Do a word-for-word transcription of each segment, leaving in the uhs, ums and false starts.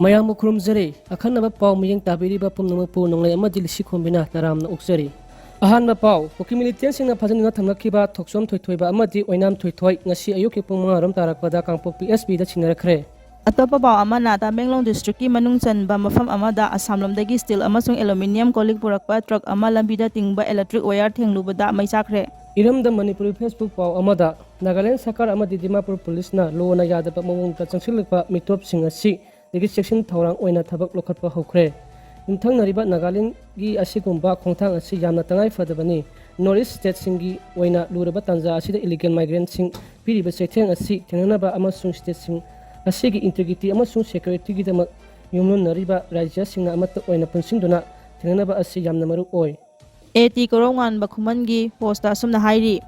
ꯃꯌꯥꯝꯕꯨ ꯈꯨꯔꯨꯝꯖꯔꯤ꯫ ꯑꯈꯟꯅꯕ ꯄꯥꯎ ꯃꯤꯠꯌꯦꯡ ꯇꯥꯕꯤꯔꯤꯕ ꯄꯨꯝꯅꯃꯛꯄꯨ ꯅꯣꯡꯂꯩ ꯑꯃꯗꯤ ꯂꯤꯁꯤ ꯈꯣꯝꯕꯤꯅ ꯇꯔꯥꯝꯅ ꯑꯣꯛꯆꯔꯤ꯫ ꯑꯍꯥꯟꯕ ꯄꯥꯎ, ꯀꯨꯀꯤ ꯃꯤꯂꯤꯇꯦꯟꯁꯤꯡꯅ ꯐꯥꯖꯤꯟꯗꯨꯅ ꯊꯝꯂꯛꯈꯤꯕ ꯊꯣꯛꯆꯣꯝ ꯊꯣꯏꯊꯣꯏꯕ ꯑꯃꯗꯤ ꯑꯣꯏꯅꯥꯝ ꯊꯣꯏꯊꯣꯏ ꯉꯁꯤ ꯑꯌꯨꯛꯀꯤ ꯄꯨꯡ ꯃꯉꯥ ꯔꯣꯝ ꯇꯥꯔꯛꯄꯗ ꯀꯥꯡꯄꯣꯛꯄꯤ ꯑꯦꯁ ꯄꯤꯗ ꯁꯤꯟꯅꯔꯛꯈ꯭ꯔꯦ꯫ ꯑꯇꯣꯞꯄ ꯄꯥꯎ ꯑꯃꯅ, ꯇꯃꯦꯡꯂꯣꯡ ꯗꯤꯁꯇ꯭ꯔꯤꯛꯀꯤ ꯃꯅꯨꯡ ꯆꯟꯕ ꯃꯐꯝ ꯑꯃꯗ ꯑꯁꯥꯝꯂꯣꯝꯗꯒꯤ ꯁ꯭ꯇꯤꯜ ꯑꯃꯁꯨꯡ ꯑꯦꯂꯨꯃꯤꯅꯤꯌꯝ ꯀꯣꯜꯂꯤꯛ ꯄꯨꯔꯛꯄ ꯇ꯭ꯔꯛ ꯑꯃ ꯂꯝꯕꯤꯗ ꯇꯤꯡꯕ ꯏꯂꯦꯛꯇ꯭ꯔꯤꯛ ꯋꯥꯌꯔ ꯊꯦꯡꯂꯨꯕꯗ ꯃꯩ ꯆꯥꯛꯈ꯭ꯔꯦ꯫ ꯏꯔꯝꯗꯝ ꯃꯅꯤꯄꯨꯔꯤ ꯐꯦꯁꯕꯨꯛ ꯄꯥꯎ ꯑꯃꯗ, ꯅꯥꯒꯥꯂꯦꯟ ꯁꯔꯀꯥꯔ ꯑꯃꯗꯤ ꯗꯤꯃꯥꯄꯨꯔ ꯄꯨꯂꯤꯁꯅ ꯂꯣꯅ ꯌꯥꯗꯕ ꯃꯑꯣꯡꯗ ꯆꯪꯁꯤꯜꯂꯛꯄ ꯃꯤꯇꯣꯞꯁꯤꯡ ꯑꯁꯤ ꯗꯒꯤ ꯆꯦꯛꯁꯤꯟ ꯊꯧꯔꯥꯡ ꯑꯣꯏꯅ ꯊꯕꯛ ꯂꯧꯈꯠꯄ ꯍꯧꯈ꯭ꯔꯦ꯫ ꯌꯨꯝꯊꯪꯅꯔꯤꯕ ꯅꯥꯒꯥꯂꯦꯟꯒꯤ ꯑꯁꯤꯒꯨꯝꯕ ꯈꯣꯡꯊꯥꯡ ꯑꯁꯤ ꯌꯥꯝꯅ ꯇꯉꯥꯏ ꯐꯗꯕꯅꯤ꯫ ꯅꯣꯔꯠ ꯏꯁ ꯁ꯭ꯇꯦꯠꯁꯤꯡꯒꯤ ꯑꯣꯏꯅ ꯂꯨꯔꯕ ꯇꯥꯟꯖꯥ ꯑꯁꯤꯗ ꯏꯂꯤꯒꯦꯜ ꯃꯥꯏꯒ꯭ꯔꯦꯟꯁꯤꯡ ꯄꯤꯔꯤꯕ ꯆꯩꯊꯦꯡ ꯑꯁꯤ ꯊꯦꯡꯅꯅꯕ ꯑꯃꯁꯨꯡ ꯁ꯭ꯇꯦꯠꯁꯤꯡ ꯑꯁꯤꯒꯤ ꯏꯟꯇꯤꯒ꯭ꯔꯤꯇꯤꯒꯤꯗꯃꯛ ꯌꯨꯝꯂꯣꯟꯅꯔꯤꯕ ꯔꯥꯖ꯭ꯌꯁꯤꯡꯅ ꯑꯃꯠꯇ ꯑꯣꯏꯅ ꯄꯨꯟꯁꯤꯟꯗꯨꯅ ꯊꯦꯡꯅꯅꯕ ꯑꯁꯤ ꯌꯥꯝꯅ ꯃꯔꯨ ꯑꯣꯏ꯫ ꯑꯦ ꯇꯤ ꯀꯣꯔꯧꯉꯥꯟꯕ ꯈꯨꯃꯟꯒꯤ ꯄꯣꯁꯇ ꯑꯁꯨꯝꯅ ꯍꯥꯏꯔꯤ,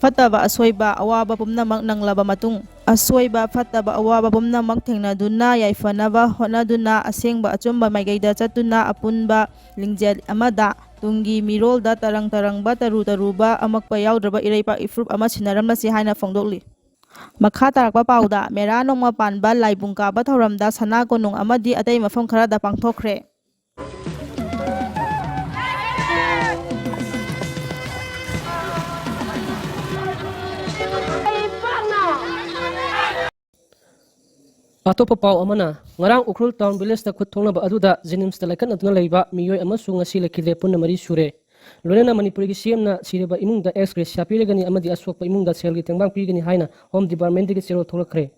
ꯐꯠꯇꯕ ꯑꯁꯣꯏꯕ ꯑꯋꯥꯕ ꯄꯨꯝꯅꯃꯛ ꯅꯪꯂꯕ ꯃꯇꯨꯡ, ꯑꯁꯣꯏꯕ ꯐꯠꯇꯕ ꯑꯋꯥꯕ ꯄꯨꯝꯅꯃꯛ ꯊꯦꯡꯅꯗꯨꯅ ꯌꯥꯏꯐꯅꯕ ꯍꯣꯠꯅꯗꯨꯅ ꯑꯁꯦꯡꯕ ꯑꯆꯨꯝꯕ ꯃꯥꯏꯀꯩꯗ ꯆꯠꯇꯨꯅ ꯑꯄꯨꯟꯕ ꯂꯤꯡꯖꯦꯜ ꯑꯃꯗ ꯇꯨꯡꯒꯤ ꯃꯤꯔꯣꯜꯗ ꯇꯔꯪ ꯇꯔꯪꯕ ꯇꯔꯨ ꯇꯔꯨꯕ ꯑꯃꯛꯄ ꯌꯥꯎꯗ꯭ꯔꯕ ꯏꯔꯩꯄꯥꯛ ꯏꯐꯨꯔꯨꯞ ꯑꯃ ꯁꯤꯟꯅꯔꯝꯂꯁꯤ ꯍꯥꯏꯅ ꯐꯣꯡꯗꯣꯛꯂꯤ꯫ ꯃꯈꯥ ꯇꯥꯔꯛꯄ ꯄꯥꯎꯗ, ꯃꯦꯔꯥ ꯅꯣꯡꯃ ꯄꯥꯟꯕ ꯂꯥꯏꯕꯨꯡ ꯀꯥꯕ ꯊꯧꯔꯝꯗ ꯁꯅꯥ ꯀꯣꯅꯨꯡ ꯑꯃꯗꯤ ꯑꯇꯩ ꯃꯐꯝ ꯈꯔꯗ ꯄꯥꯡꯊꯣꯛꯈ꯭ꯔꯦ꯫ ꯑꯇꯣꯞꯄ ꯄꯥꯎ ꯑꯃꯅ, ꯉꯔꯥꯡ ꯎꯈ꯭ꯔꯨꯜ ꯇꯥꯎꯟ ꯚꯤꯂꯦꯖꯇ ꯈꯨꯠ ꯊꯣꯛꯅꯕ ꯑꯗꯨꯗ ꯖꯦꯅꯤꯝꯁꯇ ꯂꯥꯏꯀꯠꯅꯗꯨꯅ ꯂꯩꯕ ꯃꯤꯑꯣꯏ ꯑꯃꯁꯨ ꯉꯁꯤ ꯂꯩꯈꯤꯗ꯭ꯔꯦ, ꯄꯨꯟꯅ ꯃꯔꯤ ꯁꯨꯔꯦ꯫ ꯂꯣꯏꯅꯅ ꯃꯅꯤꯄꯨꯔꯒꯤ ꯁꯤ ꯑꯦꯝꯅ ꯁꯤꯔꯕ ꯏꯃꯨꯡꯗ ꯑꯦꯛꯁ ꯒ꯭ꯔꯦꯁꯤꯌꯥ ꯄꯤꯔꯒꯅꯤ ꯑꯃꯗꯤ ꯑꯁꯣꯛꯄ ꯏꯃꯨꯡꯗ ꯁꯦꯜꯒꯤ ꯇꯦꯡꯕꯥꯡ ꯄꯤꯒꯅꯤ ꯍꯥꯏꯅ ꯍꯣꯝ ꯗꯤꯄꯥꯔꯠꯃꯦꯟꯗꯒꯤ ꯆꯦꯔꯣꯜ ꯊꯣꯛꯂꯛꯈ꯭ꯔꯦ꯫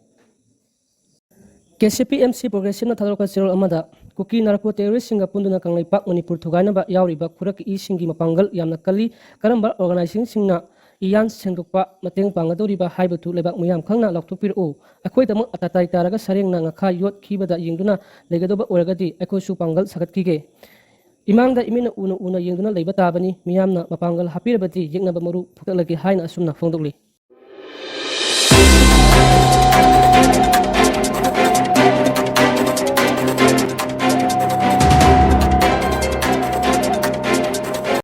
K C P M C ꯄ꯭ꯔꯣꯒ꯭ꯔꯦꯁꯤꯞꯅ ꯊꯥꯗꯣꯔꯛꯄ ꯆꯦꯔꯣꯜ ꯑꯃꯗ, ꯀꯨꯀꯤ ꯅꯥꯔꯀꯣ ꯇꯦꯔꯣꯔꯤꯁꯁꯤꯡꯒ ꯄꯨꯟꯗꯨꯅ ꯀꯪꯂꯩꯄꯥꯛ ꯃꯅꯤꯄꯨꯔ ꯊꯨꯒꯥꯏꯅꯕ ꯌꯥꯎꯔꯤꯕ ꯈꯨꯔꯛꯀꯤ ꯏꯁꯤꯡꯒꯤ ꯃꯄꯥꯡꯒꯜ ꯌꯥꯝꯅ ꯀꯜꯂꯤ꯫ ꯀꯔꯝꯕ ꯑꯣꯔꯒꯅꯥꯏꯖꯦꯁꯟꯁꯤꯡꯅ ꯏꯌꯥꯟ ꯁꯦꯡꯗꯣꯛꯄ ꯃꯇꯦꯡ ꯄꯥꯡꯒꯗꯧꯔꯤꯕ ꯍꯥꯏꯕꯗꯨ ꯂꯩꯕꯥꯛ ꯃꯤꯌꯥꯝ ꯈꯪꯅ ꯂꯥꯎꯊꯣꯛꯄꯤꯔꯛꯎ꯫ ꯑꯩꯈꯣꯏꯗꯃꯛ ꯑꯇꯇꯥꯏ ꯇꯥꯔꯒ ꯁꯔꯦꯡꯅ ꯉꯥꯈꯥ ꯌꯣꯠꯈꯤꯕꯗ ꯌꯦꯡꯗꯨꯅ ꯂꯩꯒꯗꯧꯕ ꯑꯣꯏꯔꯒꯗꯤ ꯑꯩꯈꯣꯏꯁꯨ ꯄꯥꯡꯒꯜ ꯁꯥꯒꯠꯈꯤꯒꯦ꯫ ꯏꯃꯥꯡꯗ ꯏꯃꯤꯠꯅ ꯎꯅ ꯎꯅ ꯌꯦꯡꯗꯨꯅ ꯂꯩꯕ ꯇꯥꯕꯅꯤ꯫ ꯃꯤꯌꯥꯝꯅ ꯃꯄꯥꯡꯒꯜ ꯍꯥꯞꯄꯤꯔꯕꯗꯤ ꯌꯦꯛꯅꯕ ꯃꯔꯨ ꯐꯨꯒꯠꯂꯒꯦ ꯍꯥꯏꯅ ꯑꯁꯨꯝꯅ ꯐꯣꯡꯗꯣꯛꯂꯤ꯫